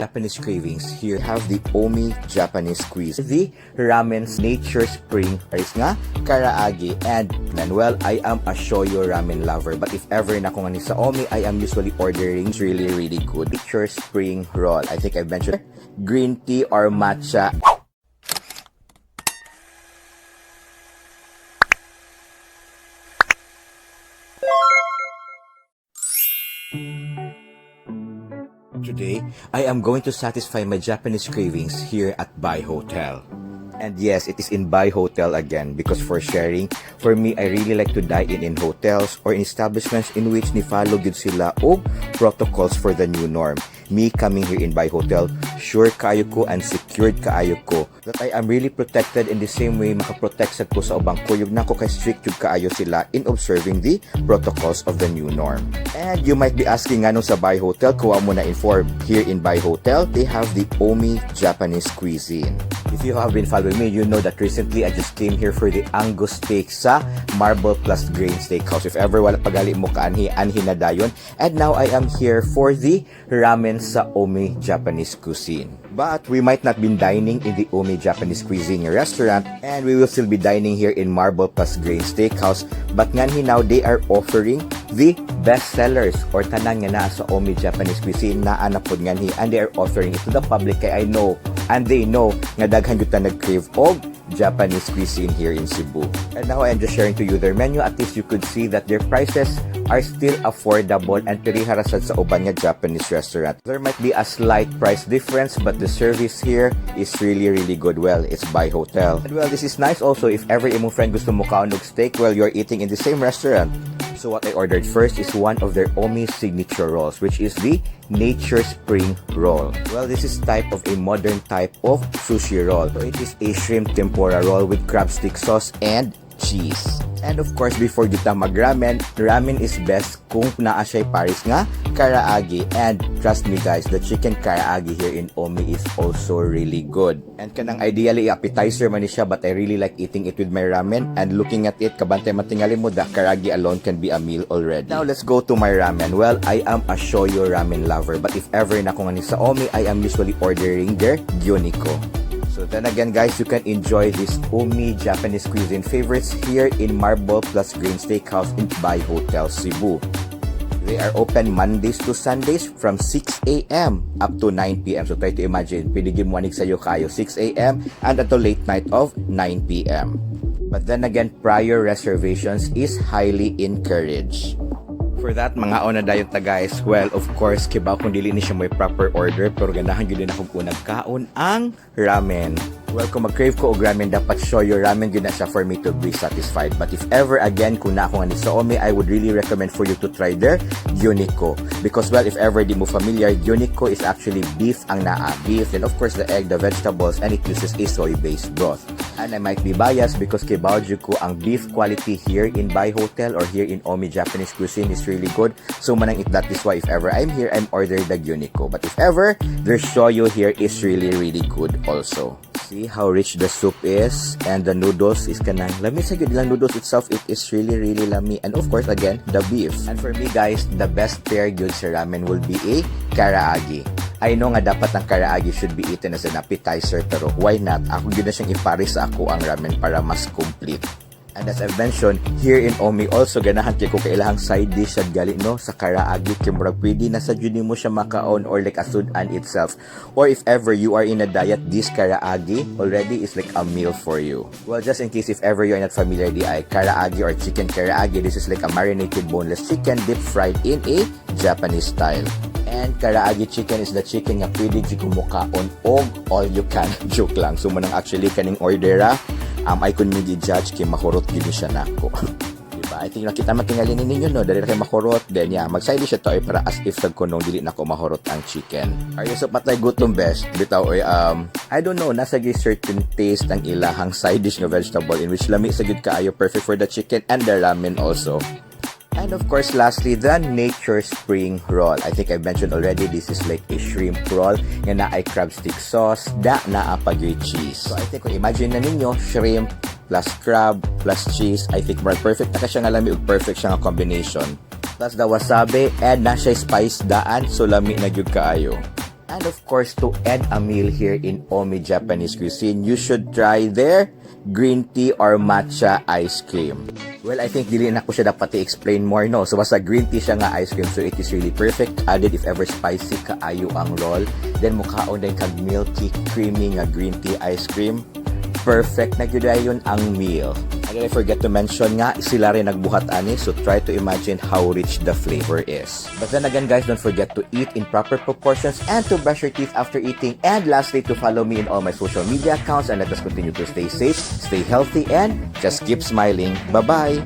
Japanese cravings, here have the Omi Japanese Cuisine, the Ramen's Nature Spring rice nga karaage. And well, I am a shoyu ramen lover, but if ever na ko nga ni sa Omi, I am usually ordering really, really good Nature Spring roll. I think I've mentioned green tea or matcha. Today, I am going to satisfy my Japanese cravings here at Bai Hotel. And yes, it is in Bai Hotel again because for sharing, for me, I really like to dine in hotels or in establishments in which ni-follow gyud sila og protocols for the new norm. Me coming here in Bai Hotel, sure kaayo ko and secured kaayo ko that I am really protected in the same way makaprotect sad ko sa ubang kuyog nako kay strict jud kaayo sila in observing the protocols of the new norm. And you might be asking nganong sa Bai Hotel, kuha mo na inform. Here in Bai Hotel, they have the Omi Japanese cuisine. If you have been following me, you know that recently I just came here for the Angus steak sa Marble Plus Grain Steakhouse. If ever wala pagali mo kaanhi, anhi na dayon. And now I am here for the ramen sa Omi Japanese cuisine. But we might not be dining in the Omi Japanese Cuisine restaurant, and we will still be dining here in Marble Plus Grain Steakhouse. But nganhi now they are offering the best sellers or tanan nga naa sa Omi Japanese Cuisine naa na pod nganhi, and they are offering it to the public kay I know and they know nga daghan gyud ta nag-crave og Japanese cuisine here in Cebu. And now I am just sharing to you their menu. At least you could see that their prices are still affordable and pariha ra sad sa uban nga Japanese restaurant. There might be a slight price difference, but the service here is really, really good. Well, it's by hotel. And well, this is nice also if ever imong friend gusto mo kaon og steak while you're eating in the same restaurant. So what I ordered first is one of their Omi signature rolls, which is the Nature Spring Roll. Well, this is type of a modern type of sushi roll. So it is a shrimp tempura roll with crab stick sauce and cheese. And of course, before kita mag-ramen, ramen is best kung naa siya'y pares nga karaage. And trust me guys, the chicken karaage here in Omi is also really good. And kanang ideally appetizer man ni siya, but I really like eating it with my ramen. And looking at it, kabantay matingali mo, the karaage alone can be a meal already. Now let's go to my ramen. Well, I am a shoyu ramen lover, but if ever na ko nga ni sa Omi, I am usually ordering their gyuniko. So then again guys, you can enjoy this Omi Japanese cuisine favorites here in Marble Plus Green Steakhouse in Bai Hotel, Cebu. They are open Mondays to Sundays from 6 a.m. up to 9 p.m. So try to imagine, pwede mo sayo kayo 6 a.m. and until late night of 9 p.m. But then again, prior reservations is highly encouraged. For that, mga una dayon ta guys. Well, of course, kibaw kung dili ni siya may proper order, pero ganahan gyud din akong unang kaon ang ramen. Well, kung mag-crave ko og ramen, dapat shoyu ramen gyud na siya for me to be satisfied. But if ever again, kung na ako nga ni sa Omi, I would really recommend for you to try their gyuniko. Because well, if ever di mo familiar, gyuniko is actually beef ang naa. Beef, then of course the egg, the vegetables, and it uses a soy-based broth. And I might be biased because kibaw jud ko ang beef quality here in Bai Hotel or here in Omi Japanese Cuisine is really good. So manang it that is why if ever I'm here, I'm ordering the gyuniko. But if ever, their shoyu here is really, really good also. See how rich the soup is, and the noodles is kanang lami sa gyud lang noodles itself, it is really, really lami. And of course again, the beef. And for me guys, the best pair gyud sa ramen will be a karaage. I know nga dapat ang karaage should be eaten as an appetizer, pero why not? Ako gyud na siyang ipares sa ako ang ramen para mas complete. And as I've mentioned, here in Omi also, ganahan kay ko kailahang side dish sad gali no sa karaage kay murag pwede na sa jud nimo siya makaon or like a sudan itself. Or if ever you are in a diet, this karaage already is like a meal for you. Well, just in case if ever you are not familiar di ay karaage or chicken karaage, this is like a marinated boneless chicken deep fried in a Japanese style. And karaage chicken is the chicken nga pwede jud mukaon og all you can. Joke lang. So manang actually kaning order I could maybe judge kay mahurot gid siya nako. Diba? I think nakita man tingali ni ninyo no, dali ra kay mahurot. Then yeah, mag-side siya to ay para as if sad kunong dili nako mahurot ang chicken. Are you so patay gutom best? Bitaw oy, I don't know, nasa gyud certain taste ang ilahang side dish nga vegetable in which lami sa gyud kaayo, perfect for the chicken and the ramen also. And of course, lastly, the Nature Spring Roll. I think I mentioned already, this is like a shrimp roll nga naay crab stick sauce, da naa pa gyud cheese. So I think kung imagine na ninyo, shrimp plus crab plus cheese, I think more perfect na ka siya nga lami ug perfect siya nga combination. Plus the wasabi and na siya spice daan, so lami na gyud kaayo. And of course, to end a meal here in Omi Japanese Cuisine, you should try their green tea or matcha ice cream. Well, I think dili na ko siya dapat i-explain more, no? So, basta green tea siya nga ice cream. So, it is really perfect. Added if ever spicy kaayo ang roll. Then, mukaon din kag milky, creamy nga green tea ice cream. Perfect na gyud yun ang meal. And then I forget to mention nga, sila rin nagbuhat ani, so try to imagine how rich the flavor is. But then again, guys, don't forget to eat in proper proportions and to brush your teeth after eating. And lastly, to follow me in all my social media accounts and let us continue to stay safe, stay healthy, and just keep smiling. Bye-bye!